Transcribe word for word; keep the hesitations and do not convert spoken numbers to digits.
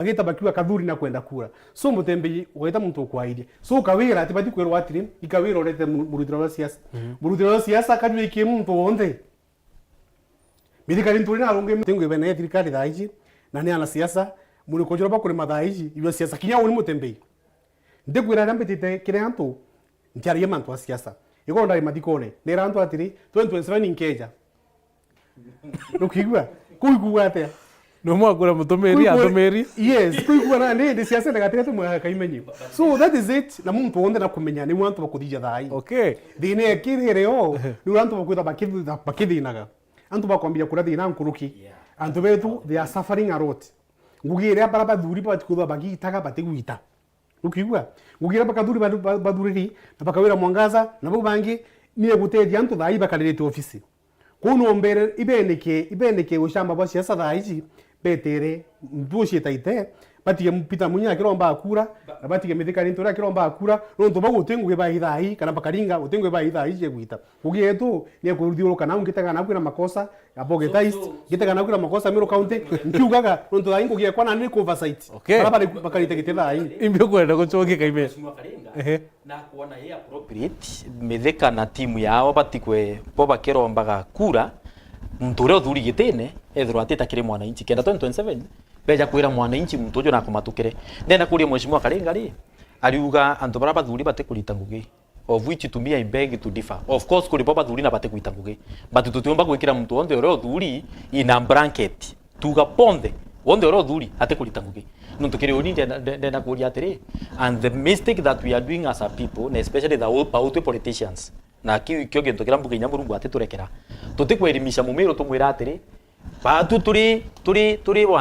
Bagita bakiuga Kathuri na kwenda kura. So Mutembei ugeta muntu ukwairie. So ukawira ati bati kwirwa atiri, ikawira urete mu-, murutiro wa siasa. Mhm. Murutiro wa siasa kajwiki muntu wonthe. Mithikari nturi na arungi tingwi bene ya thirikari thaa ici, na ni ana siasa, muri kujura bakuri mathaa ici, iwe siasa kinya uni Mutembei. Ndikwira aria mbitite kiri antu, ntiaragia mantu a siasa. Igoro ndari mathikone, nera antu atiri, twenty twenty-seven nkeja. Nukigua? Kuu ikuuga atia? No mwakura mutumiri, Kuu ikwe-, atumiri. Yes, kuu ikuuga na ndi, ndi siasa ndagatigate mwa kaimenyi. So that is it, na muntu wonthe na kumenya ni antu bakuthithia thai. Okay. Thina ya kirire yo, ni antu bakwitha bakithitha-, bakithinaga. Antu bakwambia kura thina nkuruki. Yeah. Antu betu, they are suffering a lot. Ngugi iria bara bathuri batikwitha bagitaga batigwita. Ukigua? Ngugi iria bakathuri ba-, ba-, bathuriri, na bakawira Mwangaza, na bau bangi, ni egutethia antu thaa ii bakaririte ofisi. Kuu no mbere, ibenike, ibenike ushamba bwa siasa thaa ici, betere, ntucitaite, batige Peter Munya akiromba kura, na batige Mithika Linturi akiromba kura, nontu bau guti ngugi ba ithaa ii, kana bakaringa, guti ngugi ba ithaa ii cia gwita. Ngugi yetu ni ya kuthiuruka nau, ngitega nau kwina makosa, ya Bogetais, so, so, ngitega nau kwina makosa Meru County, nkiugaga, nontu thaa ii ngugi yakwa nani ni ku oversight. Okay. Bara bari bakarite giti thaa ii. Imbi ukwenda gucokia Kaime? Mheshimiwa Karinga, ehe, na kuona ye appropriate, Mithika na timu yao batikwe, bo bakirombaga kura, muntu uria uthuri gitine, ethirwa atita kiri mwananchi. Kenda twenty twenty-seven, beja kwira mwananchi muntu uju nakumatukire. Ndenda kuria Mheshimiwa Karinga ri, ariuga antu bara bathuri batikurita ngugi. Of which to me I beg to differ. Of course, kuri bo bathuri na batikwita ngugi. But tutiumba gwikira muntu wonthe uria uthuri in a blanket. Tuga bonthe, wonthe uria uthuri atikurita ngugi. Nontu kiri uni ndenda, nde-, ndenda kuria atiri, and the mistake that we are doing as a people, na especially the old, bautwi politicians, na kiu kio gintu kiria mbuga inya Murungu atiturekera. Tutikwerimisha mumiru tumwira atiri, batu turi, turi, turi wa